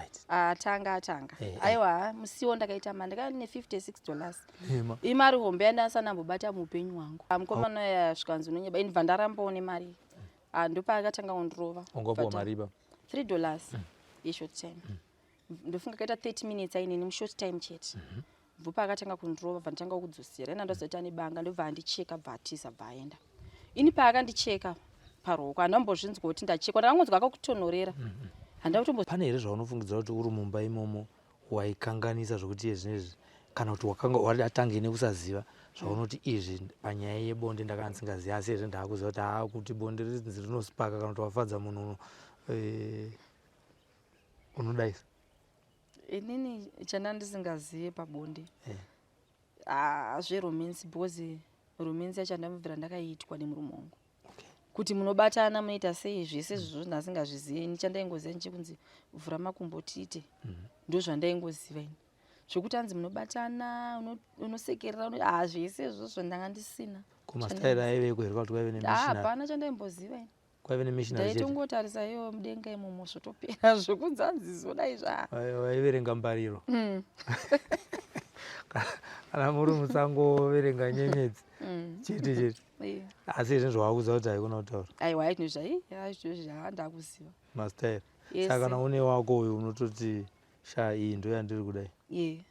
Right. Atanga atanga. Eh, eh. Aiwa, musiwo ndakaita mari ndakanga ndine $56. Ema. Imari hombe yandasana mbobata muupenyu hwangu. Ah, mukomana uya zvikanzi unonyeba, ini bva ndarambawo nemari. Ah, ndopaakatanga kundirova. Ungapuwa Bva mari ipa? $3 yeshort time. Ndofunga kaita 30 minutes aineni mushort time chete. Bva paakatanga kundirova, bva ndatanga kudzosera. Ina ndozoti ane banga, ndobva andicheka, bva atiza, bva aenda. Ini paakandicheka paruoko, handambozvinzwa kuti ndachekwa, ndakangonzwa akakutonhorera. Handina kutombo Pane here zvaunofungidzira kuti uri mumba imomo waikanganisa zvokuti iye zvinezvi, kana kuti wakanga watange nekusaziva zvaunoti izvi panyaya yebonde ndakanga ndisingazivi, asi izvi ndaakuziva kuti haa, kuti bonde rinzi rinospaka kana kuti wafadza munhu unodaisa? Inini chanda ndisingazive pabonde Eh. zveromance, because romance yacho handambobvira ndakaiitwa nemurume wangu, kuti munobatana, munoita sei, zvese izvozvo ndasingazvizivi. Ini chandaingoziva nchekunzi vhura makumbo tiite, ndo zvandaingoziva ini. Zvekuti anzi munobatana, unosekerera, zvese izvozvo ndanga ndisina. Kumastaira aiveko here, kuti kwaive nemissionary? Hapana chandaimboziva ini. Kwaive nemissionary chete? Ndaitongotarisa iwo mudenga imomo, zvotopera. Zvokunzi anzi zodai zva Waiverenga mbariro kana muri musango, verenga nyenyedzi chete chete? Asi izvi zvawakuziva kuti haikona kutaura? Aiwa, aizvino zvai aizvino zvandakuziva. Mastaira. Yese. Saka kana une wako uyu, unototi sha, iyi ndo yandiri kudai? Ye.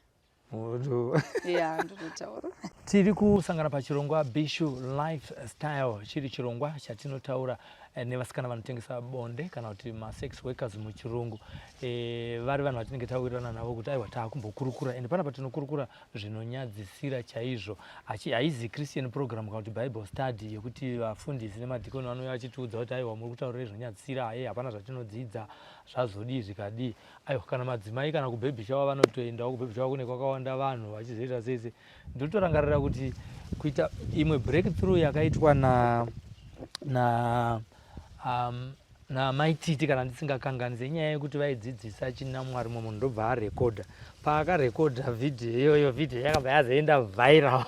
Ya, ndototaura. Tiri kusangana pachirongwa Bishu Lifestyle, chiri chirongwa chatinotaura nevasikana vanotengesa bonde, kana kuti masex workers muchirungu. Vari vanhu vatinenge tawirirana navo kuti aiwa, taakumbokurukura, ende panapa tinokurukura zvinonyadzisira chaizvo. Haizi Christian program kana kuti Bible study yekuti vafundisi nemadhikoni vanouya vachitiudza kuti aiwa, muri kutaurira zvinonyadzisira, aye, hapana zvatinodzidza, zvazodii zvikadii. Aiwa, kana madzimai kana kubaby shower, vanotoendawo kubaby shower kune kwakawanda vanhu vachizoita sei sei. Ndinotorangarira kuti kuita imwe breakthrough yakaitwa na naMaititi, kana ndisingakanganisi, inyaya yekuti vaidzidzisa chinamwari, mumwe munhu ndobva arekodha. Paakarekodha vhidhiyo iyoyo, vhidhiyo yakabva yazoenda viral,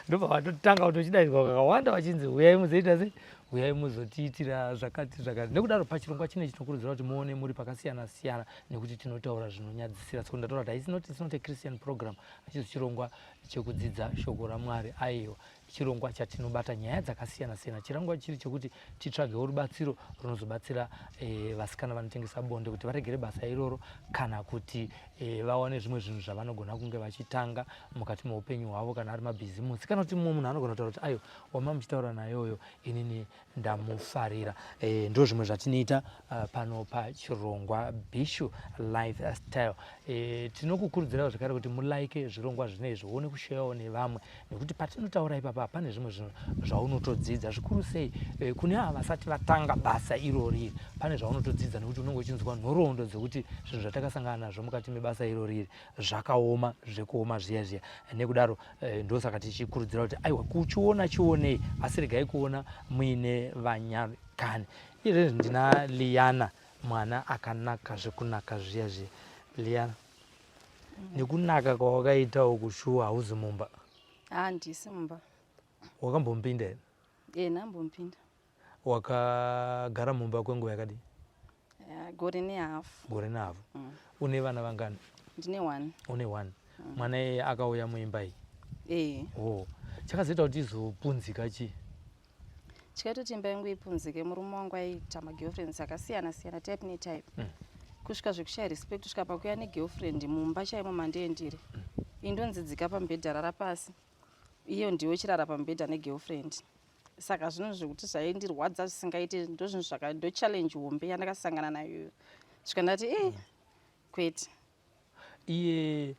ndobva vatotanga kutochidaidzwa kakawanda vachinzi uyai muzoita sei, uyai muzotiitira zvakati zvakati. Nekudaro pachirongwa chine chinokurudzira kuti muone muri pakasiyana siyana, nekuti tinotaura zvinonyadzisira. So ndataura kuti haisi not, it's not a Christian program, hachizi chirongwa chekudzidza shoko raMwari. Aiwa, chirongwa chatinobata nyaya dzakasiyana siyana. Chirongwa chiri chekuti titsvagewo rubatsiro runozobatsira vasikana vanotengesa bonde kuti varegere basa iroro, kana kuti vawane zvimwe zvinhu zvavanogona kunge vachitanga mukati meupenyu hwavo, kana ari mabhizimusi, kana kuti mumwe munhu anogona kutaura kuti aiwa, wama muchitaura nayoyo, inini ndamufarira. Ndo zvimwe zvatinoita pano pachirongwa Bishu Lifestyle. Tinokukurudzirawo zvakare kuti mulike zvirongwa zvinezvi, uone kushayawo nevamwe, nekuti patinotaura ipapa pane zvimwe zvinhu zvaunotodzidza zvikuru sei. Kune ava vasati vatanga basa irori, pane zvaunotodzidza, nekuti unenge uchinzwa nhoroondo dzekuti zvinhu zvatakasangana nazvo mukati mebasa irori iri zvakaoma zvekuoma zviya zviya. Nekudaro ndosaka tichikurudzira kuti aiwa, kuchiona chionei, asi regai kuona muine vanyakani. Izvezvi ndina Liana, mwana akanaka zvekunaka zviya zviya. Liana, nekunaka kwawakaitawo, kushuwa hauzi mumba? Handisi mumba. Wakambompinda here? E, ndambompinda. Wakagara mumba kwenguva yakadii? Gore nehafu. Gore nehafu. Une vana vangani? Ndine one. Une one. Mwana iyeye akauya muimba iyi? E. Oh, chakazoita kuti izopunzika chii? Chikaita kuti imba yangu ipunzike, murume wangu aiita magirlfriends akasiyana siyana, type netype, kusvika zvekushaya respect, kusvika pakuya negirlfriend mumba chaimo mandiendiri. Indonzidzika pamubhedha, rara pasi, iyo ndiwe chirara pamubhedha negirlfriend. Saka zvinhu zvekuti zvaindirwadza zvisingaiti, ndo zvinhu zvaka ndo challenge hombe yandakasangana nayo, svika ndati e, kwete. Iye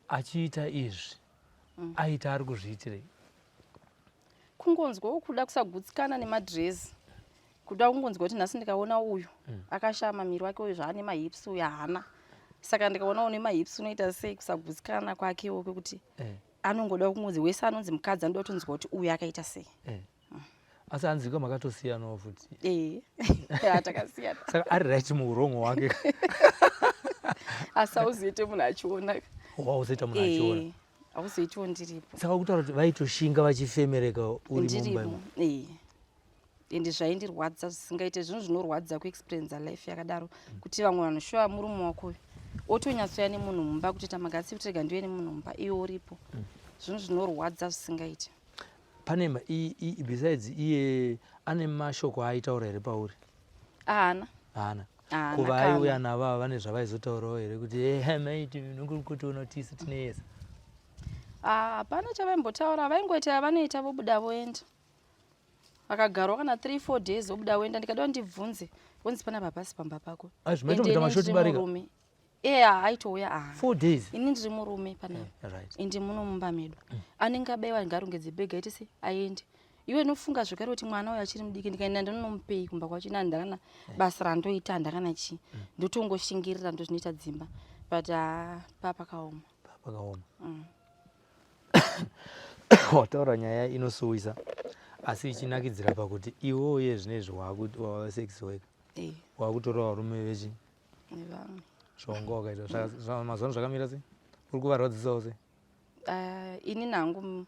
achiita izvi, aita ari kuzviitirei? Kungonzwawo kuda kusagutsikana nemadhirezi, kuda kungonzwa kuti nhasi ndikaona uyu akashama miri wake, uyu zvaane mahips, uyu haana, saka ndikaona une mahips unoita sei? Kusagutsikana kwakewo kwekuti anongoda kungonzi wese anonzi mukadzi anoda kutonzwa kuti uyu akaita sei. Asi hanzika makatosiyanawo futi? Ee, takasiyana. Saka ari right muurongo hwake? Asi hauzoite munhu achiona. Wauzoita munhu achiona? Ee, hauzoitiwo ndiripo. Saka kutaura kuti vaitoshinga vachifemereka uri mumba Ndirimo. imo? Ee. Ende zvaindirwadza zvisingaite, zvinhu zvinorwadza kuexperienza life yakadaro, kuti vamwe vanhu shuwa murume wako uyu otonyatsoya nemunhu mumba, kutoita magatsi kuti rega ndiuye nemunhu mumba, iwe uripo. Zvinhu zvinorwadza zvisingaite. Pane besides iye, ane mashoko aaitaura here pauri? Haana. Haana? Haana. Kuva Kana. Aiuya navo ava, vane zvavaizotaurawo here kuti ehe maiti nokutiona kuti isu tine yese? Ah, hapana chavaimbotaura. Vaingoita yavanoita, vobuda voenda. Vakagarawo kana 3 4 days, vobuda voenda. Ndikada ndibvunze, vonzi pana papasi pamba pako. Azvi Ende maitomboita ini mashoti ndiri barika? murume. Eya, aitouya aha. 4 days? Ini ndiri murume panapa. Ende muno mumba medu anenge abaiwa, ngarongedze bhegi, aite se aende. Iwe nofunga zvekare kuti mwana uyu achiri mudiki, ndikaenda ndinonomupei kumba kwacho? Ina handakana basa randoita, handakana chii, ndotongoshingirira, ndozvinoita dzimba, but haa, papakaoma. Pakaoma. Wataura nyaya inosuwisa asi ichinakidzira pakuti iwe uye zvinezvi wava sex worker. Wakutora varume vechi Nevamwe. Zvonga wakaita mazuva ano zvakamira sei? Uri kuvarwadzisawo sei? Ah, ini nangu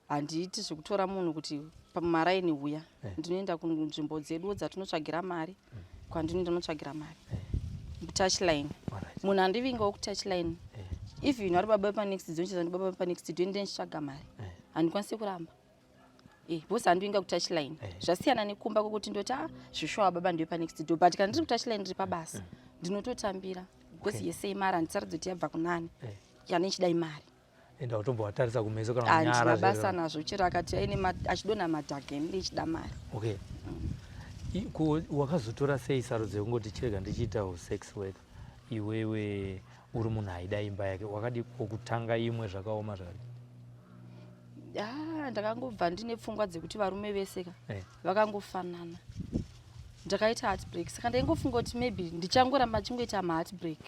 handiiti zvekutora munhu kuti pamaraini uya. Ndinoenda kunzvimbo dzedu dzatinotsvagira mari, kwandinoenda notsvagira mari, touchline. Munhu andivingawo kutouchline, even vari baba panext door, ndichiziva ndi baba panext door, ndine ndichitsvaga mari, handikwanisi kuramba because handivinga kutouchline. Zvasiyana nekumba kwekuti ndoti a zvishuwa baba ndiwe panext door, but kana ndiri kutouchline, ndiri pabasa, ndinototambira because yese imari, handisaradzi kuti yabva kunani. Kana ichida imari. Enda utombovatarisa kumeso kana Handina kunyara basa zvero. nazvo, chero akati aine achidonha madhaka, ini ndichida mari. Okay. Ko wakazotora sei sarudzo yekungoti chirega ndichiitawo sex work, iwewe uri munhu aida imba yake? Wakadi kutanga imwe zvakaoma zvakadi? Ah, ndakangobva ndine pfungwa dzekuti varume vese ka vakangofanana. Ndakaita heartbreak, saka ndaingofunga kuti maybe ndichangoramba chingoita maheartbreak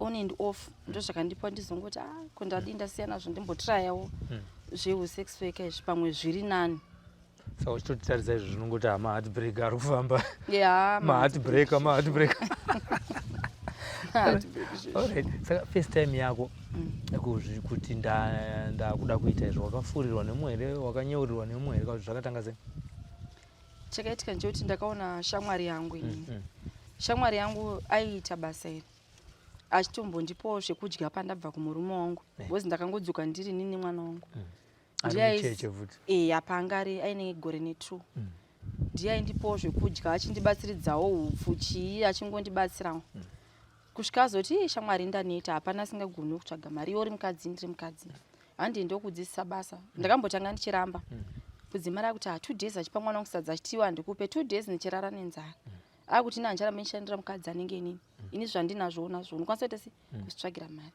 on and off. Ndo zvakandipa ndizongoti ah, ko ndadii, ndasiyana nazvo, ndimbotrayawo zveusex worker izvi, pamwe zviri nani. Saka uchitotitarisa izvo zvinongoti ha, maheartbreak ari kufamba. Ya. Maheartbreaker, maheartbreaker. Maheartbreak zvezvo. Alright. Saka first time yako kuti ndakuda kuita izvo, wakafurirwa nemumwe here, wakanyeurirwa nemumwe here, kana kuti zvakatanga sei? Chakaitika ndechekuti ndakaona shamwari yangu inini. Shamwari yangu aiita basa iri, achitombondipawo zvekudya pandabva kumurume wangu, because ndakangodzoka ndiri nini nemwana wangu. Ari Ndiye mucheche futi? E, apa anga ari aine gore ne2. Ndiye aindipawo zvekudya, achindibatsiridzawo upfu, chii, achingondibatsirawo kusvika azoti, "Ii, shamwari, ndaneta. Hapana asingagoni kutsvaga mari. Iwe uri mukadzi, ndiri mukadzi, handi ndokudzidzisa basa." Ndakambotanga ndichiramba kudzimara kuti ha, 2 days achipa mwana wangu sadza, achitiwa handikupe, 2 days ndichirara nenzara. Akuti ina handicharamba ndichishandira mukadzi anenge inini. Ini zvandinazvo nazvo, unokwanisa kuita se kuzvitsvagira mari.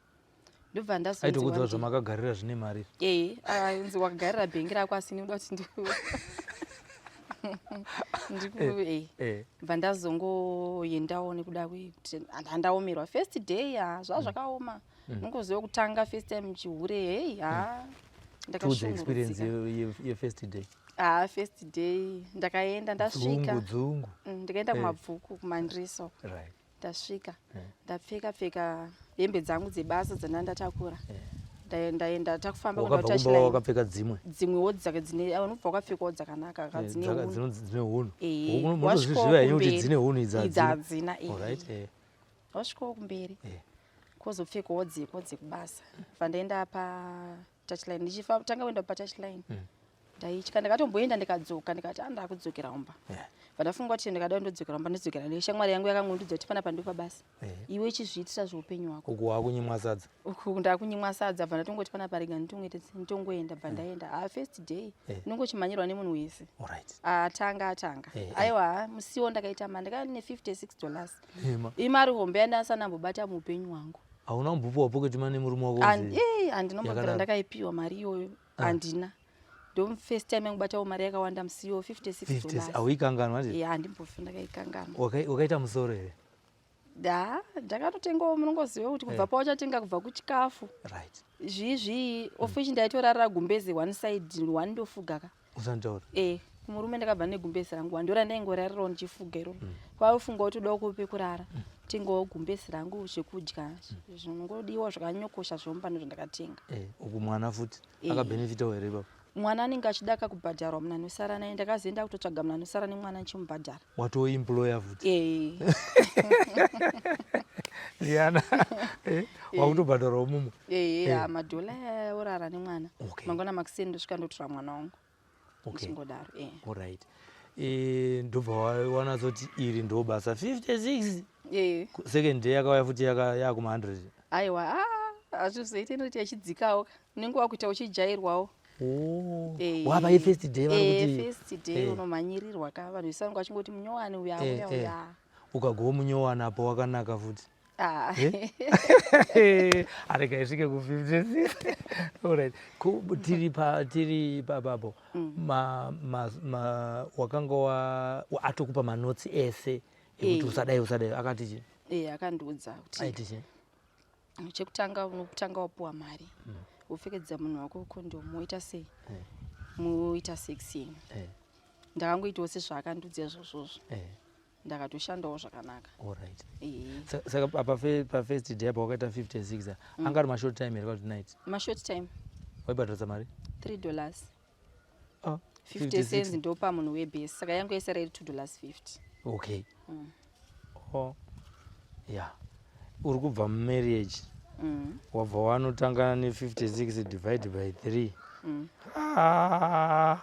Ndobva ndazonzi Aitokuudza one day- zvamakagarira zvine mari? Ee, ainzi wakagarira bhengi rako, asi ndinoda kuti ndiku bva ndazongoendawo nekuda kwekuti handaomerwa first day. Ha, zvava zvakaoma. Unongoziva kutanga first time chihure, hei, ha. Tiudze experience Ndakashungurudzika. Yefirst day. Ha, first day ndakaenda, ndasvika Dzungu dzungu. Ndikaenda kuMabvuku, kuMandriso. Ndasvika, ndapfeka pfeka hembe dzangu dzebasa dzandanga ndatakura. Ndaenda, takufamba kuenda Wakabva kumba kutouchline. wakapfeka dzimwe? Dzimwewo dzaka dzine unobva wakapfekawo dzakanaka ka dzine hunhu. Dzine hunhu. Wasvikawo Munozviziva henyu kuti kumberi. dzine hunhu idzi? Idzi Hadzina. hadzina. Alright. Wasvikawo kumberi, kwozopfekawo dzeko dzekubasa. Bva ndaenda patouchline, ndichitanga kuenda patouchline, ndaitya. Ndakatomboenda, ndikadzoka, ndikati a, ndakudzokera kumba. Bva ndafunga kuti ndikada ndodzokera kumba, ndodzokera neshamwari yangu yakangondiudza kuti panapa ndo pabasa, iwe chizviitira zveupenyu hwako. Uku wakunyimwa sadza. Uku ndakunyimwa sadza. Bva ndatongoti panapa rega nditongoite, nditongoenda. Bva ndaenda. Ha, first day unongochimhanyirwa nemunhu wese. Atanga atanga. Aiwa, musiwo ndakaita mari, ndakanga ndine $56. Ema. Imari hombe yandasana muupenyu hwangu. Hauna kumbopiwa pocket money nemurume wako? Handinombobvira Yakadaro. ndakaipiwa mari iyoyo, handina. Ndo first time yangubatawo mari yakawanda musiwo, 56 50 dollars. Auikanganwa ndi? Handimbofi ndakaikanganwa. Wakaita musoro here? Da, ndakatotengawo. Munongoziva kuti kubva pauchatenga, kubva kuchikafu, zvii zvii, of which ndaitorarira gumbeze one side, one ndofuga ka. Usantaura. E, kumurume ndakabva negumbezi rangu, wandora ndaingorarirawo ndichifuga iroro. Kwaufunga kuti udawo kupe kurara, tengawo gumbezi rangu, zvekudya zvinongodiwa zvakanyokosha zvomba, ndozvandakatenga. Uku mwana futi akabhenefitawo here ipapo? Mwana anenge achida kakubhadharwa, munhu anosara naye. Ndakazoenda kutotsvaga munhu anosara nemwana ndichimubhadhara. Watoemploya futi? Ee. Liana, wakutobhadharawo mumwe? Ee, madhola orara nemwana. Mangwana makuseni ndosvika ndotora mwana wangu. Ndichingodaro. Alright. Ndobva wanatsoti iri ndo basa 56. Second day yakauya futi yakuma 100? Aiwa, hazvizoite, inoti yachidzikawo, unenge wakuita uchijairwawo. Wava yefirst day vari kuti First day unomhanyirirwa ka, vanhu vese vanenge vachingoti munyowani uya, uya, uya. Ukagowo munyowani apo wakanaka futi. Arega isvike ku56. Alright, tiri papapo, wakanga atokupa manotsi ese ekuti usadai, usadai, akati chi? Akandiudza kuti Aiti chi? Chekutanga, unokutanga wapuwa mari, wopfekedza munhu wako kondomu, woita sei, moita sex yenyu. Ndakangoitawo sezvaakandiudza izvozvozvo. Ndakatoshandawo zvakanaka. Alright. Saka apa pafirst day apa wakaita 56, anga ari mashort time here kuti night? Mashort time. Waibhadharisa mari? $3. 50 cents ndopa munhu webhesi, saka yangu yese rairi $2.50. Okay. Oh. Yeah, uri kubva mumarriage, wabva wanotangana ne56 divide by 3. Ah,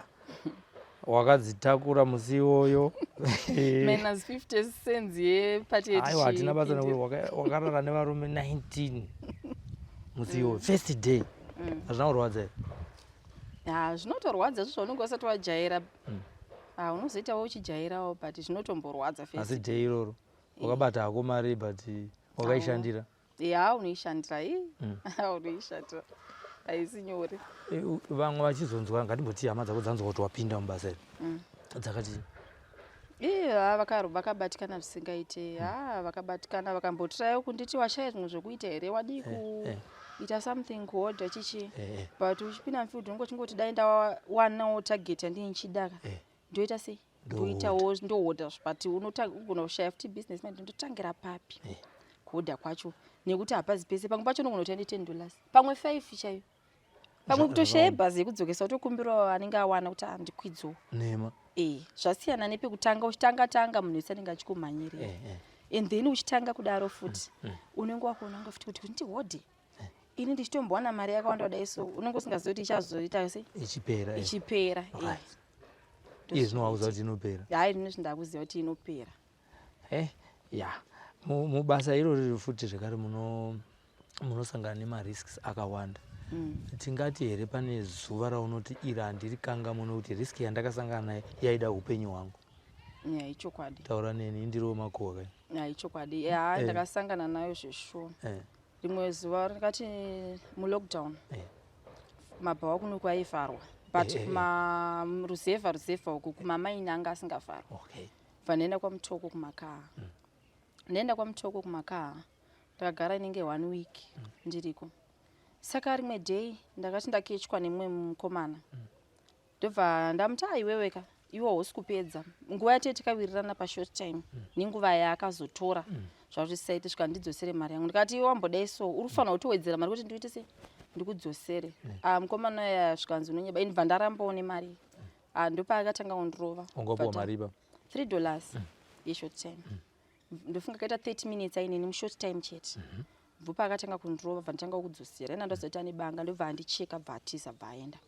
wakadzitakura musi iwoyo. Minus 50 cents yepati. Aiwa, hatina basa nekuti wakarara nevarume 19 musi iwoyo, first day. Hazvina kurwadza here? Ha, zvinotorwadza zvo, zvaunenge usati wajaira. Ha, unozoitawo uchijairawo, but zvinotomborwadza first. Asi day iroro wakabata hako mari, but wakaishandira. Ya, unoishandira i, unoishandira, haisi nyore. Vamwe vachizonzwa, ngatimboti hama dzako dzanzwa kuti wapinda mubasa iri, dzakati? Iye, vakabatikana zvisingaite. Ha, vakabatikana, vakambotiraiwo kunditi, "Washaya zvimwe zvokuita here? Wadii kuita something, kuhodha chichi?" But uchipinda mufield unenge uchingoti, "Dai ndawanawo target yandinichida, ndoita sei?" Ndoitawo, ndohodha, but unogona kushaya futi business mind, ndotangira papi kuhodha kwacho, nekuti hapazi pese. Pamwe pacho unogona kuti ane $10, pamwe 5 chaiyo, pamwe kutoshaya bhazi yekudzokesa, utokumbirawo anenge awana kuti andikwidzowo. Nema. Zvasiyana nepekutanga, uchitanga tanga munhu wese anenge achikumhanyirira. And then uchitanga kudaro futi, unenge wakuonanga futi kuti ndihodhe ini ndichitombowana mari yakawanda kudai, so unenge usingazivi kuti ichazoita sei. Ichipera. Ichipera. Iye zvino wakuziva kuti inopera. Hai, rino zvindakuziva kuti inopera. Ya, mubasa irori futi zvekare munosangana nemarisks akawanda. Tingati here pane zuva raunoti iri handiri kangamwe, nokuti risk yandakasangana nayo yaida upenyu hwangu? Ya, ichokwadi. Taura neni, indiriwo makuhwa kai. Ya, ichokwadi. Ya, ndakasangana nayo zveshuwa. Rimwe zuva ndakati mulockdown, mabhawa kuno kwaivharwa, but kumaruzevha, ruzevha uku kumamaini anga asingavharwa. Bva ndaenda kwaMutoko kumakaha. Ndaenda kwaMutoko kumakaha, ndakagara inenge one week ndiriko. Saka rimwe day ndakati ndakechwa nemumwe mukomana, ndobva ndamuti, "Aiweweka, iwe hausi kupedza nguva yatee tikawirirana pashort time nenguva yaakazotora, zvazvisaiti, svika ndidzosere mari yangu." Ndikati, "Iwe wambodai, so uri kufanira kutowedzera mari kuti ndiite sei, ndikudzosere." Ah, mukomana uya svikanzi, "Unonyeba." Ini bva ndarambawo nemari. Ah, ndopaakatanga kundirova. Ungapuwa mari ipa? $3 yeshort time. Ndofunga kaita 30 minutes aineni mushort time chete. Bva paakatanga kundirova, bva nditanga kudzosera. Ina ndozoti ane banga, ndobva andicheka, bva atiza, bva aenda.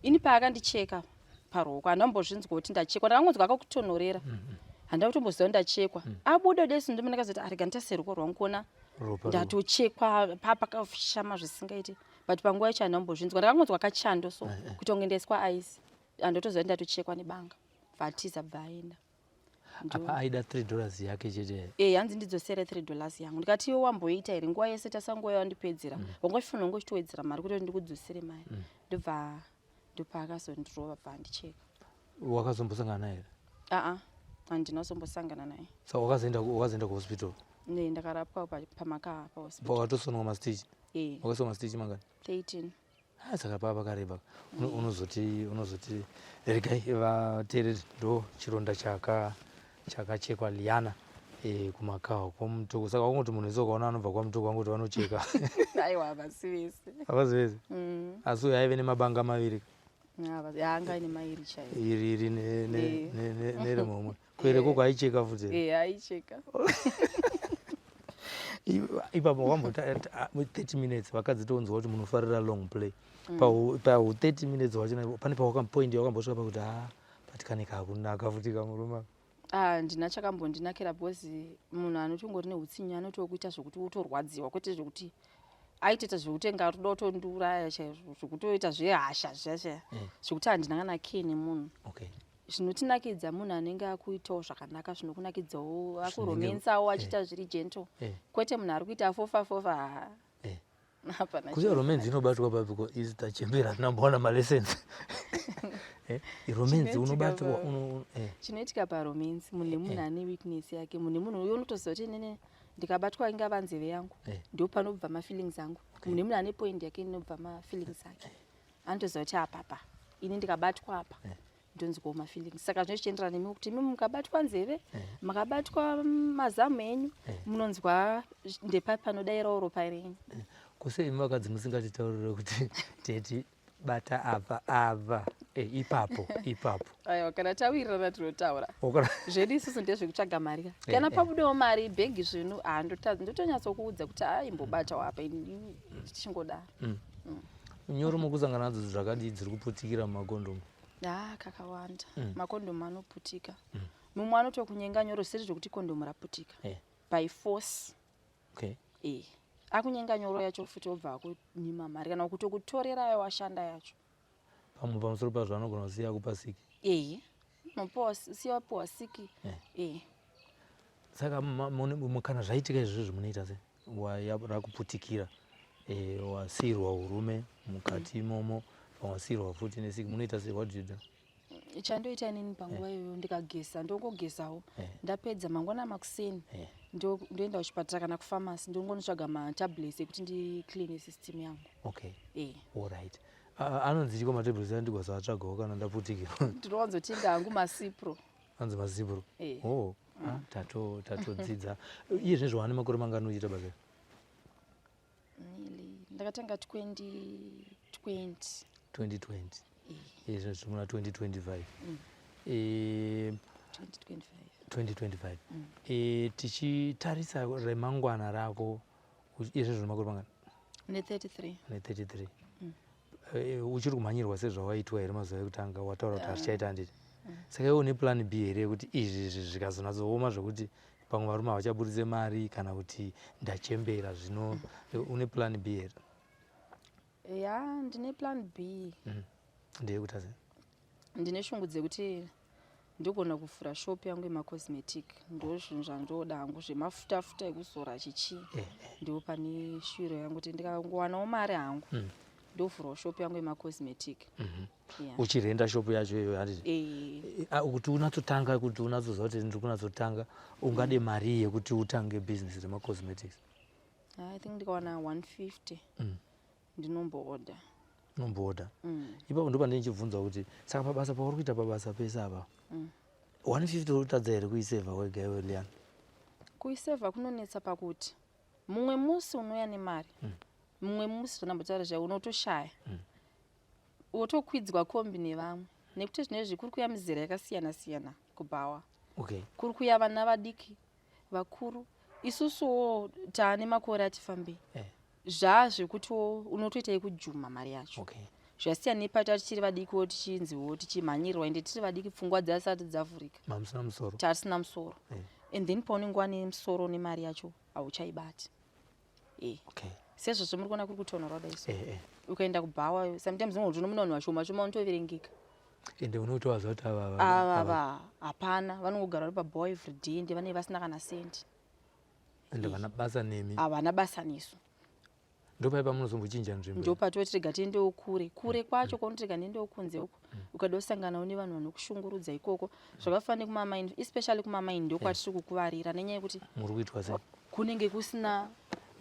Ini paakandicheka paruoko, handambozvinzwa kuti ndachekwa. Ndakangonzwa akakutonhorera, handina kutomboziva kuti ndachekwa. Abuda desu, ndoma ndakazoti, "Arega nditase ruoko rwangu kuona." Ropa. Ndatochekwa papakashama zvisingaiti, but panguva yacho handambozvinzwa. Ndakangonzwa kachando so, kuita kunge ndaiswa ice. Handotoziva kuti ndatochekwa nebanga. Bva atiza, bva aenda. Apa aida $3 yake chete? E, hanzi ndidzosere $3 yangu. Ndikati, "Iwe wamboita here nguva yese tasanguva wandipedzera? Wanga uchifanira kunge uchitowedzera mari kuti ndikudzosere mari." Ndobva ndopaakazondirova, bva andicheka. Wakazombosangana naye here? Aa, handina kuzombosangana naye. Saka wakazoenda kuhospital? Ne, ndakarapwa pamakaha pahospital. Wakatosonwa mastitch? E. Wakaiswa mastitch mangani? 13. Ah, saka paa pakareba. Unozoti regai vateereri, ndo chironda chakachekwa Liana kumakawa kwaMutoko. Saka wangoti munhu wese ukaona anobva kwaMutoko wangoti vanocheka? Aiwa, havasi vese. Havasi vese. Asi uyo aive nemabanga maviri. Anga aine mairi chaivo. Iri iri neremomwe. Kuere koko aicheka futi. Eh, aicheka. Ipapo wambota 30 minutes vakadzi tonzwa kuti munofarira long play. Pa 30 minutes wacho pane pawakapoint wakambosvika pakuti ah, but kane kakunaka futi kamurume. Ah, ndina chakambondinakira because munhu anotongori neutsinye anotokuita zvekuti utorwadziwa, kwete zvekuti aitoita zvekuti nga toda kutondiuraya chaizvo, zvekutoita zvehasha zviya zviya, zvekuti handina kana kee nemunhu. Zvinotinakidza munhu anenge akuitawo zvakanaka, zvinokunakidzawo, akuromensawo achiita zviri gentle, kwete munhu ari kuita fofa fofa. Ha, hapana. Kuzi romance inobatwa papi ko? Isi tachembera, tinamboona malessons. Romance unobatwa Chinoitika paromance, munhu nemunhu ane weakness yake. Munhu nemunhu uyo unotoziva kuti inene ndikabatwa ingava nzeve yangu, ndo panobva mafeelings angu. Munhu nemunhu ane point yake inobva mafeelings ake. Anotoziva kuti apapa ini ndikabatwa apa ndonzwawo mafeelings. Saka zvino zvichienderana nemi kuti imi mukabatwa nzeve, makabatwa mazamu enyu, munonzwa ndepapi panodayirawo ropa renyu. Kuse imi vakadzi musingatitaurire kuti teti bata apa apa, ipapo ipapo? Aiwa, kana tawirirana tinotaura. Zvedu isusu ndezvekutsvaga mari ka. Kana pabudewo mari, bhegi, zvinhu, ah, ndotonyatsokuudza kuti aimbobatawo apa, tichingodaro. Nyoro mukusangana nadzo zvakadii dziri kuputikira mumakondomu? Ha, kakawanda. Makondomu anoputika. Mumwe anotokunyenga nyoro zvisiri zvekuti kondomu raputika, by force. E, akunyenga nyoro yacho futi, obva akunyima mari kana kutokutorera washanda yacho. Pamwe pamusoro pazvo anogona kusiya kupa siki. Ehe, siya wapiwa siki. E. Saka kana zvaitika izvozvo munoita sei? Rakuputikira, wasiyirwa urume mukati imomo, wasiyirwa futi nesiki, munoita sei? What do you do? Chandoita inini panguva iyoyo, ndikageza, ndongogezawo. Ndapedza, mangwana makuseni ndoenda kuchipatara kana kufamasi, ndongonotsvaga matablets ekuti ndicleane system yangu. Okay, alright. Anonzi chiko matablets andigwazoatsvagawo kana ndaputikira? Ndinowanzotenga hangu maCipro. Anzi maCipro? Oh, ah, tatodzidza. Iye zvinezvi wane makore mangani uchiita basa? Nearly, ndakatanga 2020. 2020? Iye zvinezvi tiri muna 2025. 2025. 2025. Tichitarisa remangwana rako, iye zvinezvi une makore mangani? Ne33. Ne33. Uchiri kumhanyirwa sezvawaitwa here mazuva ekutanga? Wataura kuti hazvichaita, handiti? Saka iwe une plan B here yekuti izvi izvi zvikazonatsooma zvekuti pamwe varume havachaburitse mari kana kuti ndachembera zvino, une plan B here? Ya, ndine plan B. Ndeyekuti sei? Ndine shungu dzekuti ndogona kuvhura shop yangu yemacosmetic. Ndo zvinhu zvandoda hangu, zvemafutafuta ekuzora, chichii. Ndo pane shuviro yangu kuti ndikangowanawo mari hangu, ndovhurawo shop yangu yemacosmetic. Yeah. Uchirenda shop yacho iyoyo, handiti? Eh. Kuti unatsotanga, kuti unatsoziva kuti ndiri kunatsotanga, ungade mari yekuti utange business remacosmetics? I think ndikawana 150 ndinomboorder. Unomboorder? Ipapo ndo pandinenge ndichibvunza kuti saka pabasa pauri kuita, pabasa pese apa, 150 uri kutadza here kuisevha wega iwe, Liana? Kuisevha kunonetsa pakuti mumwe musi unouya nemari, mumwe musi, zvandambotaura zviya, unotoshaya, wotokwidzwa kombi nevamwe, nekuti zvinezvi kuri kuuya mizera yakasiyana siyana kubhawa. Kuri kuuya vana vadiki, vakuru, isusuwo taane makore atifambei. Zvazvekutiwo unotoita yekujuma mari yacho. Zvasiyana nepata tichiri vadikiwo, tichinziwo tichimhanyirwa, ende tiri vadiki, pfungwa dzasati dzavhurika. Mamusina musoro. Tatisina musoro. And then paunenge wane musoro nemari yacho hauchaibati. Sezvozvo muri kuona kuri kutonhora kudai so, ukaenda kubhawa sometimes unoti unomuona vanhu vashoma shoma, unotoverengeka. Ende unotovaziva kuti ava Ava hapana, vanongogara vari pabhawa everyday, ende vanenge vasina kana sendi. Ende vana basa nemi. Havana basa nesu. Ndopai pamunozombochinja nzvimbo? Ndopatoti rega tiendewo kure kure kwacho, kwaunoti rega ndiendewo kunze uko, ukada kusanganawo nevanhu vanokushungurudza ikoko, zvakafanana nekumamaini, especially kumamaini ndokwatiri kukuvarira nenyaya yekuti Muri kuitwa sei? Kunenge kusina,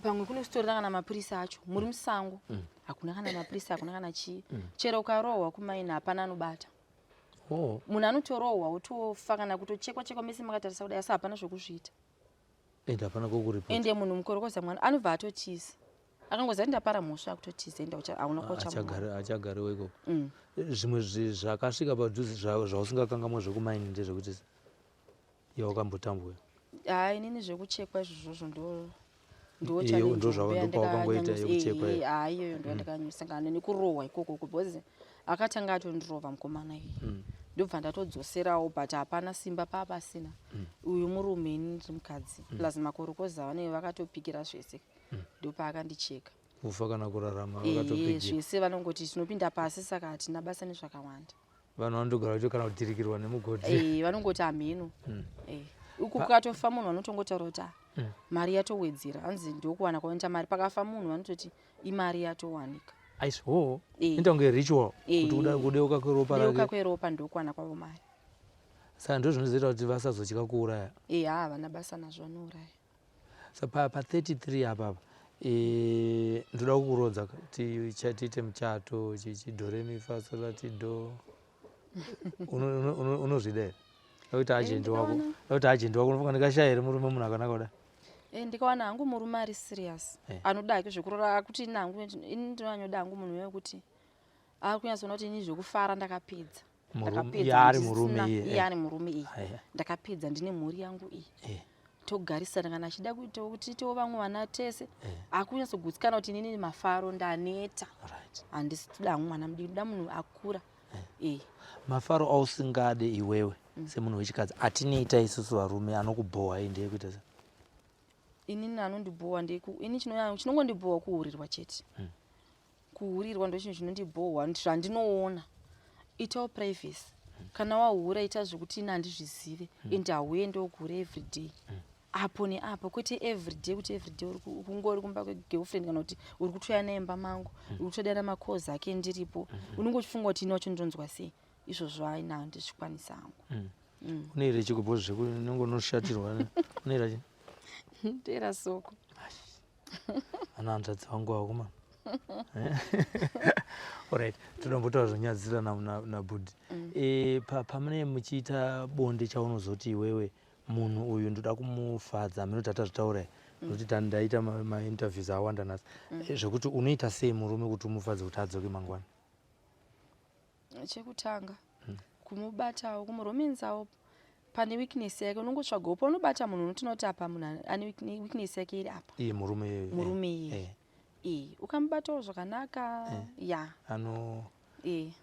pamwe kunositorina kana mapurisa acho, muri musango, hakuna kana mapurisa, hakuna kana chii. Chero ukarohwa kumaini hapana anobata. Munhu anotorohwa wotofa kana kutochekwa chekwa mese makatarisa kudai, asi hapana zvokuzviita. Ende hapana kokuripota. Ende munhu mukorokoza mwana anobva atotiza. Akangoziva ndapara mhosva, akutotiza, enda hauna kwauchamuwana. Achagariwo ikoko. Zvimwe zvakasvika padhuze zvausingakangamwa zvekumaini ndezvekuti yawakambotambwa? Ha, inini zvekuchekwa izvozvozvo ndo ndo Iyo, challenge ndo hombe ndopawakangoita yekuchekwa iyo. Ha, iyoyo ndo yandakanyosangana nekurohwa ikoko, because akatanga atondirova mukomana iyi, ndobva ndatodzoserawo, but hapana simba paapasina. Uyu murume, ini ndiri mukadzi, plus makorokoza vanenge vakatopikira zvese, ndopaakandicheka. Kufa kana kurarama, Ehe, vakatopigira. Zvese vanongoti tinopinda pasi, saka hatina basa nezvakawanda. Vanhu vanotogara vacho kana kudhirikirwa nemugodhi. Vanongoti hamheno. Uku kukatofa munhu, vanotongotaura kuti, "Ah, mari yatowedzera." Hanzi ndokuwana kwanoita mari. Pakafa munhu, vanototi imari yatowanika. Aisho. Eh. Inoita kunge ritual, kuti kudeuka kweropa Deuka rake. kweropa, ndokuwana kwavo mari. Saka ndo zvinozoita kuti vasazotya kuuraya. Eh, ha, havana basa nazvo, vanouraya. Sa pa33 apapa, ndoda kukurodza tiite muchato, chidhoremi fasolati do. Unozvida here dakuti agent wako? Ndikawana. Dakuti agent wako, unofunga ndikashaya here murume munhu akanaka kudai? Ndikawana hangu murume ari serious, anoda hake zvekurora, akuti ini hangu, ini ndinonyanyoda hangu munhu wekuti akunyatsoona kuti ini zvekufara ndakapedza. Ndakapedza, Iye ari murume iye, iye ari murume iye. Aya. Ndakapedza, ndine mhuri yangu iyi. Togarisana, kana achida kuitawo kuti tiitewo vamwe vana tese, akunyatsogutsika kuti inini mafaro ndaneta. Handisi toda hangu mwana mudiki, ndoda munhu akura. Mafaro ausingade iwewe semunhu wechikadzi atinoita isusu varume anokubhohwa iyi ndeyekuita se? Inini anondibhowa ini chinongondibhowa kuhurirwa chete. Kuhurirwa ndo chinhu chinondibhowa zvandinoona. Itawo privacy. Kana wahura, ita zvekuti ini handizvizive, ende hauendewo kuhure everyday, apo neapo, kwete everyday, kuti everyday uri kungori kumba kwegirlfriend, kana kuti uri kutoya naimba mangu, uri kutodana makozi ake ndiripo, unenge uchifunga kuti ini wacho ndinonzwa sei. Izvozvo aina, handizvikwanisa hangu. Une here chikubho zvekunenge unoshatirwa? Une here? Ndera soko. Ana hanzvadzi vangu vakomana. Alright, todombotaura zvonyadzisira nabhudhi. Pamunee muchiita bonde, chaunozoti iwewe munhu uyu ndoda kumufadza, minoti atazvitaura, nokuti ndaita mainterviews awanda nhasi, zvekuti unoita sei murume kuti umufadze kuti adzoke mangwana? Chekutanga, kumubatawo, kumuromenzawo pane weakness yake. Unongotsvagawo paunobata munhu, unotinoti apa munhu ane weakness yake iri apa. Iye murume iyeyo. Murume iyeye. Ukamubatawo zvakanaka, ya. Ano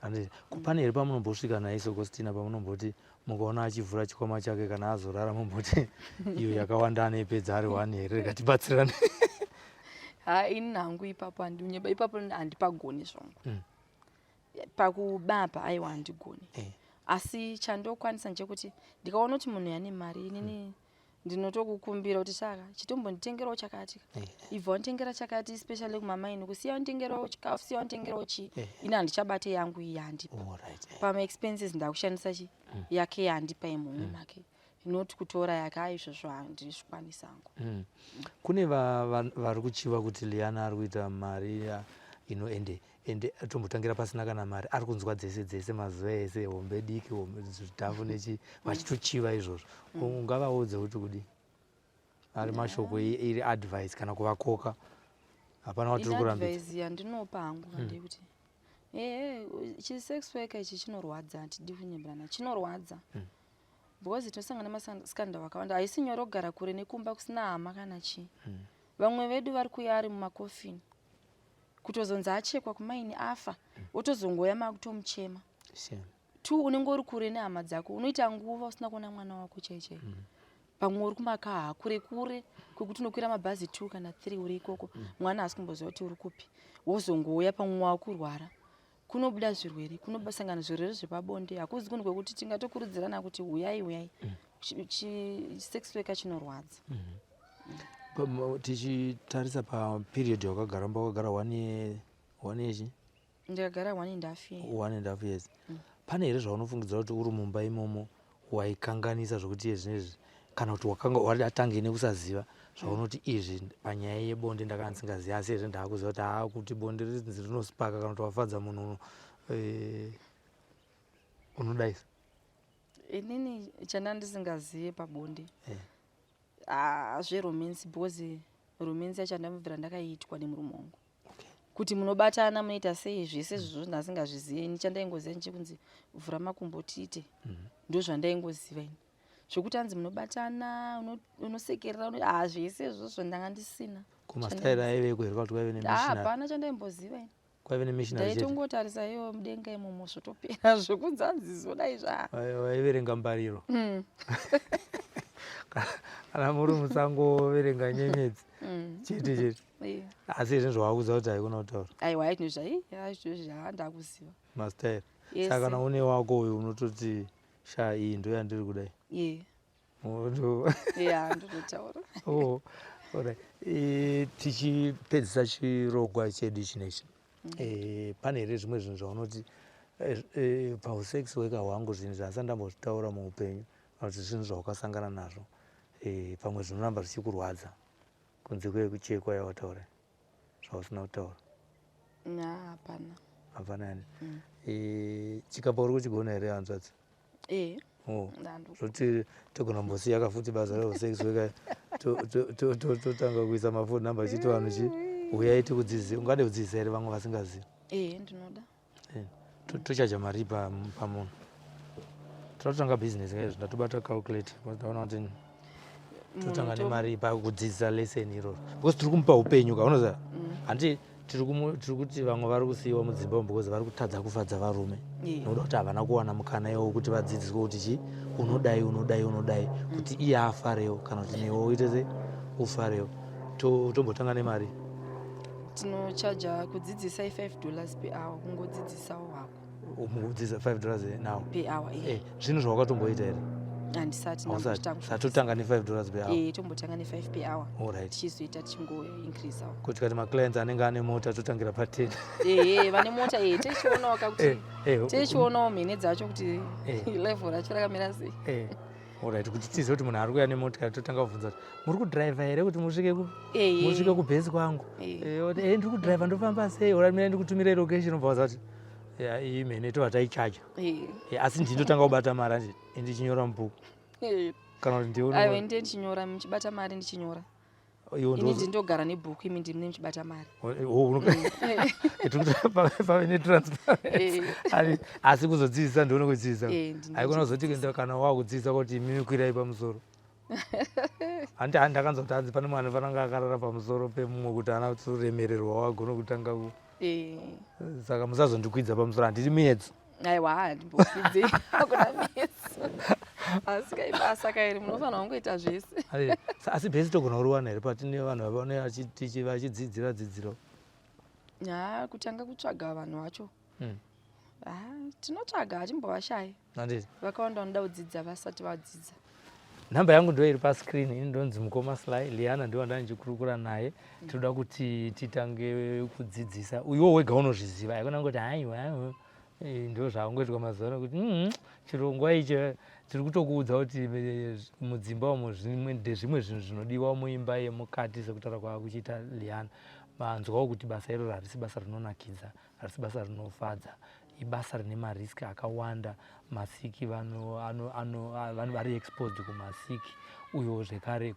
Handiti pane here pamunombosvika naye Sokostina, pamunomboti mukaona achivhura chikwama chake kana azorara, mumboti iyo yakawanda anoipedza ari one here, rekatibatsirane? Ha, ini hangu ipapo handinyeba, ipapo handipagoni zvangu. Pakubapa, aiwa, handigoni. Asi chandokwanisa ndechekuti ndikaona kuti munhu ane mari, inini ndinotokukumbira kuti saka chitombonditengerawo chakati, ibva wanditengera chakati, especially kumamaini, kusiya wanditengerawo chikafu, siya wanditengerawo chii. Ini handichabate yangu iyi yandipa. Pamaexpenses ndakushandisa chi yake yandipa yemuhomwe make, not kutora yake. Aizvozvo handizvikwanisa hangu. Kune vari kuchiva kuti Liana ari kuita mari ino, ende tombotangira pasina kana mari, ari kunzwa dzese dzese mazuva ese, hombe diki, hombe zvidhafu nechi, vachitochiva izvozvo. Ungavaudze kuti kudii? Ari mashoko iri advice kana kuvakoka, hapana watiri Ini kurambidza. Advice yandinopa hangu ndeyekuti ehe, chisex worker ichi chinorwadza, hatidi kunyemberana, chinorwadza, because tinosangana nemascandal akawanda. Haisi nyore kugara kure nekumba kusina hama kana chii. Vamwe vedu vari kuuya ari mumakofini, kutozonzi achekwa kumaini, afa, wotozongoya makutomuchema. Shame. Two, unenge uri kure nehama dzako, unoita nguva usina kuona mwana wako chai chai. Pamwe uri kumakaha kure kure kwekuti unokwira mabhazi 2 kana 3 uri ikoko, mwana haasi kumboziva kuti uri kupi. Wozongouya pamwe wakurwara, kunobuda zvirwere, kunosangana zvirwere zvepabonde. Hakuzi kunhu kwekuti tingatokurudzirana kuti huyai, huyai. Sex worker chinorwadza. Tichitarisa paperiod yakagara mba, wakagara one year, one year chi? Ndikagara 1.5 year. 1.5 years. Pane here zvaunofungidzira kuti uri mumba imomo waikanganisa, zvokuti iye zvinezvi, kana kuti wakanga watange nekusaziva, zvaunoti izvi panyaya yebonde ndakanga ndisingazivi, asi ezve ndaakuziva kuti haa, kuti bonde rinzi rinosipaka, kana kuti wafadza munhu unodaisa? Inini chanda ndisingazive pabonde, ah, zveromance, because Romance yacho handambobvira ndakaiitwa nemurume wangu, kuti munobatana, munoita sei, zvese izvozvo ndasingazvizivi ini. Chandaingoziva nchekunzi vhura makumbo tiite, ndo zvandaingoziva ini. Zvokuti hanzi munobatana, unosekerera, ha, zvese izvozvo ndanga ndisina. Kumastaira aiveko here, kuti kwaive Ah, nemissionary? Hapana chandaimboziva ini. Kwaive nemissionary chete? Ndaitongotarisa iyo mudenga imomo, zvotopera. Zvokunzi hanzi zodai zva Waiverenga mbariro kana muri musango, verenga nyenyedzi chete chete? Asi izvi zvawakuziva kuti haikona kutaura? Aiwa, aitinozvai zvandakuziva. Mastaira. Saka kana une wako uyu, unototi, "Sha, iyi ndo yandiri kudai"? Ye. Ya, ndototaura. Oh, alright. Tichipedzisa chirongwa chedu chinechi, pane here zvimwe zvinhu zvaunoti, pausex worker hwangu, zvinhu zvandisati ndambozvitaura muupenyu, kana kuti zvinhu zvawakasangana nazvo, pamwe zvinoramba zvichikurwadza, kunze kwekuchekwa yawataura, zvausina kutaura? Na, hapana. Hapana yani? Chikapa uri kuchigona here, hanzvadzi? E. Oh. Ndando. Zvoti togona kumbosiya kafuti basa reusex worker, totanga kuisa mafoni number, chiti vanhu chi uyai tikudzidzise. Ungade kudzidzisa here vamwe vasingazivi? E, ndinoda. Tochaja mari pamunhu? Toda kutanga bhizinesi kaizvo. Ndatobata calculator, ndaona kuti totanga nemari pakudzidzisa lesson iroro, because tiri kumupa upenyu ka, unoziva. Handiti tiri kuti vamwe vari kusiyiwa mudzimba umu because vari kutadza kufadza varume, nokuda kuti havana kuwana mukana iwowo kuti vadzidziswe kuti chi unodai, unodai, unodai, kuti iye afarewo, kana kuti newe uite se ufarewo. Tombotanga nemari? Tinochaja kudzidzisa i$5 per hour, kungodzidzisawo hako. Mukudzidzisa $5 now? Per hour. Eh, zvinhu zvawakatomboita here? Handisati. Hausati? Ndambotanga. Satotanga ne$5 per hour? E, tombotanga ne5 per hour. Alright. Tichizoita tichingoincreasawo. Kuti kati maclients anenge ane mota, totangira pa10? Ehe, vane mota, e, tichionawo kakuti tichionawo mhene dzacho kuti level racho rakamira sei. Alright, kuti tizive kuti munhu ari kuuya nemotikari, totanga kubvunza kuti muri kudhiraivha here, kuti musvike musvike kubhesi kwangu. Oti, "Eh, ndiri kudhiraivha, ndofamba sei?" Ora, mina ndikutumire location, obva waza kuti ya, iyi mhene tobva taichaja. Asi ndinotanga kubata mari anje ndichinyora mubhuku, kana kuti ndiwe? Aiwa, ndiye ndichinyora, muchibata mari ndichinyora. Iwe? Ini ndindogara nebhuku, imi ndimune muchibata mari. Pave netransparency. Asi kuzodzidzisa ndione kudzidzisa? Eh, ndine. Haikona kuzoti kana wakudzidzisa kuti imimi kwirai pamusoro. Handi ndakanzwa kuti hanzi pane mwana fananga akarara pamusoro pemumwe kuti ana kuremererwa wagone kutanga ku Saka musazondikwidza pamusoro, handiri muedzo. Aiwa, handimbokwidzi, hakuna miedzo, asi kaibasa kairi munofanira kungoita zvese. Asi bhesi togona kuriwana here patine vanhu vane vachidzidzira dzidziro? Ha, kutanga kutsvaga vanhu vacho, ha, tinotsvaga, hatimbovashayi. Handiti? Vakawanda vanoda kudzidza vasati vadzidza. Nhamba yangu ndo iri pascreen. Ini ndonzi mukoma Sly. Liana ndiwo ndanga ndichikurukura naye. Tinoda kuti titange kudzidzisa. Iwo wega unozviziva, haikona kungoti haiwa, ndo zvakungoitwa mazuva ano, kuti chirongwa ichi tiri kutokuudza kuti mudzimba umu ndezvimwe zvinhu zvinodiwa muimba yemukati, sekutaura kwava kuchiita Liana. Manzwawo kuti basa iroro harisi basa rinonakidza, harisi basa rinofadza, ibasa rine mariski akawanda. Masiki vanhu vari exposed kumasiki, uyo zvekare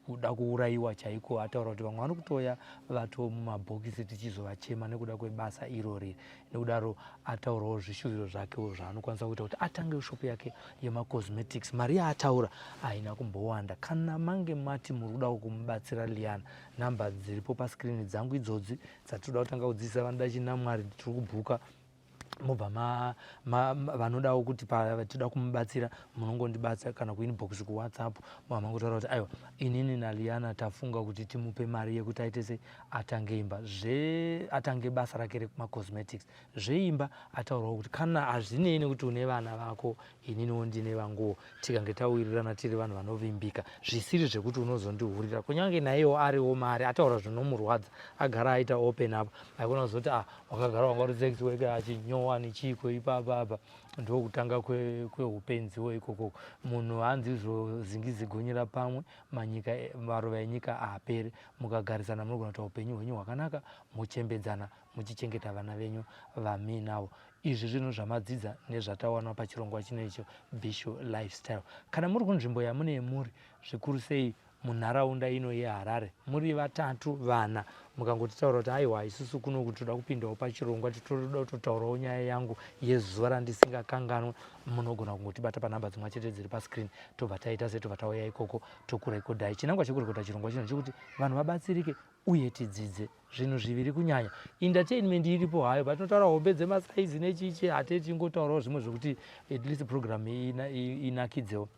kuda kuurayiwa chaiko. Ataura kuti vamwe vari kutoya vato mumabhokisi tichizovachema nekuda kwebasa irori. Nekudaro ataurawo zvishuviro zvakewo zvaanokwanisa kuita kuti atange shopu yake yemacosmetics. Mari yaataura haina kumbowanda. Kana mange mati muri kuda kumubatsira Liana, namba dziripo paskirini dzangu idzodzi dzatinoda kutanga kudzidzisa vanoda chinamwari. Tiri kubhuka, mobva vanodawo kuti tinoda kumubatsira, munongondibata kana kuinbox kuWhatsApp, mobva mangotaura kuti, "Aiwa, inini naLiana tafunga kuti timupe mari yekuti aite se atange imba zve atange basa rake rekumacosmetics." Zveimba ataurawo kuti kana hazvinei nekuti une vana vako, ininiwo ndine vanguwo, tikange tawirirana tiri vanhu vanovimbika, zvisiri zvekuti unozondihurira, kunyange naiyewo ariwo mari. Ataura zvinomurwadza, agara aita open up. Haikona kuzoti, "Ah, wakagara wanga uri sex worker achinyowa nechiiko ipapa apa." Ndokutanga kweupenziwo ikoko. Munhu hanzi izvo zingizi gonyera pamwe manyika, maruva enyika haaperi. Mukagarisana munogona kuita upenyu hwenyu hwakanaka, muchembedzana muchichengeta vana venyu vamuinavo. Izvi zvinhu zvamadzidza nezvatawana pachirongwa chino icho, Bishu Lifestyle. Kana muri kunzvimbo yamune muri, zvikuru sei. Munharaunda ino yeHarare muri vatatu, vana, mukangotitaura kuti aiwa, isusu kuno kuti toda kupindawo pachirongwa, titoda kutotaurawo nyaya yangu yezuva randisingakanganwe, munogona kungotibata panhamba dzimwe chete dziri pascreen. Tobva taita setobva tauya ikoko, tokurekodhai. Chinangwa chekurekodha chirongwa chino chekuti vanhu vabatsirike uye tidzidze zvinhu zviviri. Kunyanya entertainment iripo hayo, patinotaura hombe dzemasaizi nechichi, hatei tingotaurawo zvimwe zvekuti at least program inakidzewo.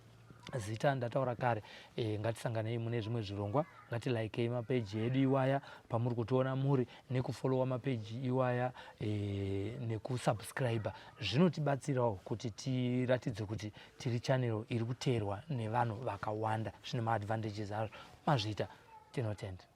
Zita ndataura kare. Ngatisanganei mune zvimwe zvirongwa. Ngatilikei mapeji edu iwaya pamuri kutiona muri, nekufollowa mapeji iwaya nekusubscribe. Zvinotibatsirawo kuti tiratidze kuti tiri channel iri kuteerwa nevanhu vakawanda. Zvine maadvantages azvo. Mazviita, tinotenda.